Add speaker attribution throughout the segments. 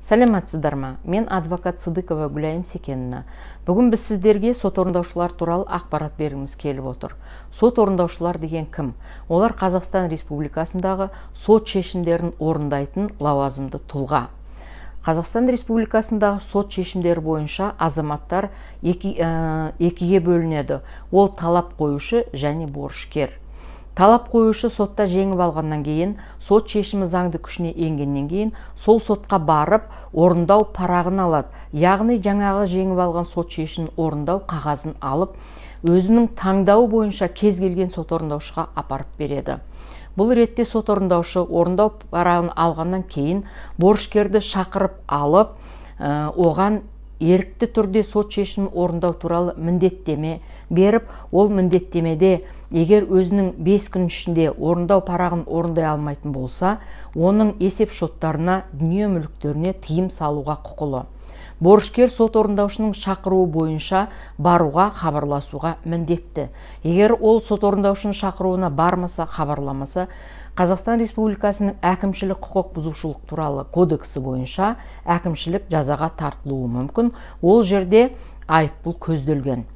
Speaker 1: Саламатсыздар ма? Мен адвокат Сыдыкова Гүлайым Секенина. Бүгін біз сіздерге сот орындаушылар туралы ақпарат бергіміз келіп отыр. Сот орындаушылар деген кім? Олар Қазақстан Республикасындағы сот шешімдерін орындайтын лауазымды тұлға. Қазақстан Республикасындағы сот шешімдері бойынша азаматтар екіге бөлінеді. Ол талап қоюшы және борышкер. Талап қоюшы сотта жеңіп алғаннан кейін, сот шешімі заңды күшіне енгеннен кейін, сол сотқа барып, орындау парағын алады. Яғни жаңағы жеңіп алған сот шешімін орындау қағазын алып, өзінің таңдауы бойынша кез келген сот орындаушыға апарып береді. Бұл ретте сот орындаушы орындау парағын алғаннан кейін борышкерді шақырып алып, оған ерікті түрде сот шешімін орындау туралы міндеттеме беріп, ол міндеттемеде егер өзінің 5 күн ішінде орындау парағын орындай алмайтын болса, оның есеп шоттарына, дүние мүліктеріне тыйым салуға құқылы. Борышкер сот орындаушының шақыруы бойынша баруға, хабарласуға міндетті. Егер ол сот орындаушының шақыруына бармаса, хабарламаса, Қазақстан Республикасының әкімшілік құқық бұзушылық туралы кодексі бойынша әкімшілік жазаға тартылуы мүмкін. Ол жерде айыппұл көзделген.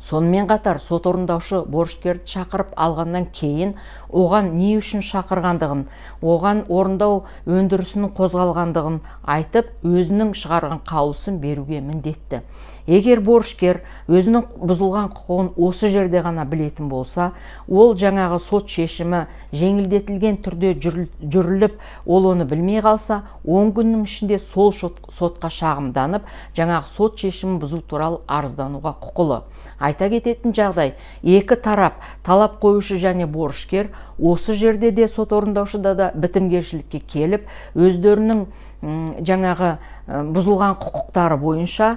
Speaker 1: Сонымен қатар сот орындаушы борышкерді шақырып алғаннан кейін оған не үшін шақырғандығын, оған орындау өндірісінің қозғалғандығын айтып, өзінің шығарған қаулысын беруге міндетті. Егер борышкер өзінің бұзылған құқығын осы жерде ғана білетін болса, ол жаңағы сот шешімі жеңілдетілген түрде жүріліп, ол оны білмей қалса, 10 күннің ішінде сол сотқа шағымданып, жаңағы сот шешімін бұзу туралы арыздануға құқылы. Айта кететін жағдай, екі тарап, талап қоюшы және борышкер, осы жерде де сот орындаушыда да бітімгершілікке келіп, өздерінің жаңағы бұзылған құқықтары бойынша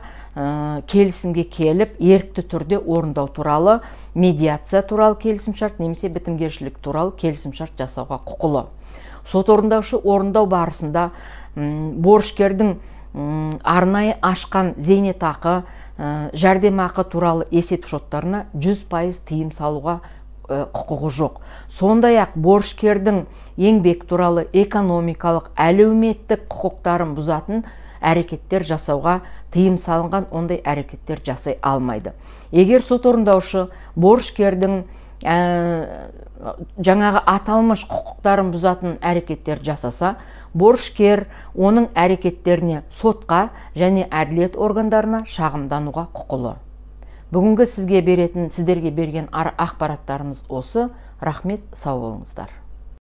Speaker 1: келісімге келіп, ерікті түрде орындау туралы, медиация туралы келісімшарт немесе бітімгершілік туралы келісімшарт жасауға құқылы. Сот орындаушы орындау барысында борышкердің арнайы ашқан зейнетақы, жәрдемақы туралы есеп шоттарына 100% тыйым салуға құқығы жоқ. Сондай-ақ борышкердің еңбек туралы, экономикалық, әлеуметтік құқықтарын бұзатын әрекеттер жасауға тыйым салынған, ондай әрекеттер жасай алмайды. Егер сот орындаушы борышкердің жаңағы аталмыш құқықтарын бұзатын әрекеттер жасаса, борышкер оның әрекеттеріне сотқа және әділет органдарына шағымдануға құқылы. Бүгінгі сіздерге берген ақпараттарымыз осы. Рахмет, сау болыңыздар.